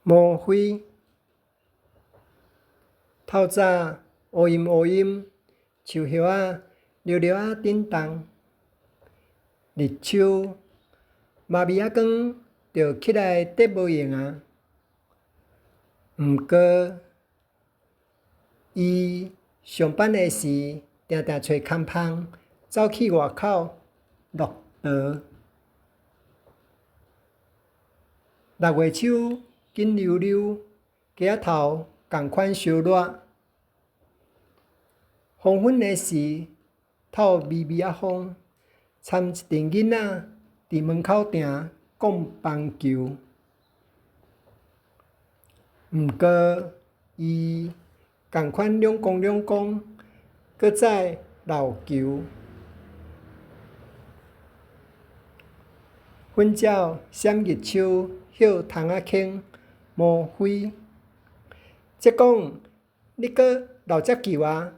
無非。透早烏陰烏陰，樹葉仔蹚蹚仔振動。立秋，媽咪仔光就起來綴無閒矣。毋過，伊上班的時，定定揣空芳走去外口落趖。六月秋緊溜溜，街仔頭仝款燒熱。黃昏的時，透微微仔風，摻一陣囡仔佇門口埕摃棒球。毋過，伊仝款兩公兩公，閣再鬧球。粉鳥閃日秋，葉蟲仔坑，無非。這講你閣鬧遮久矣？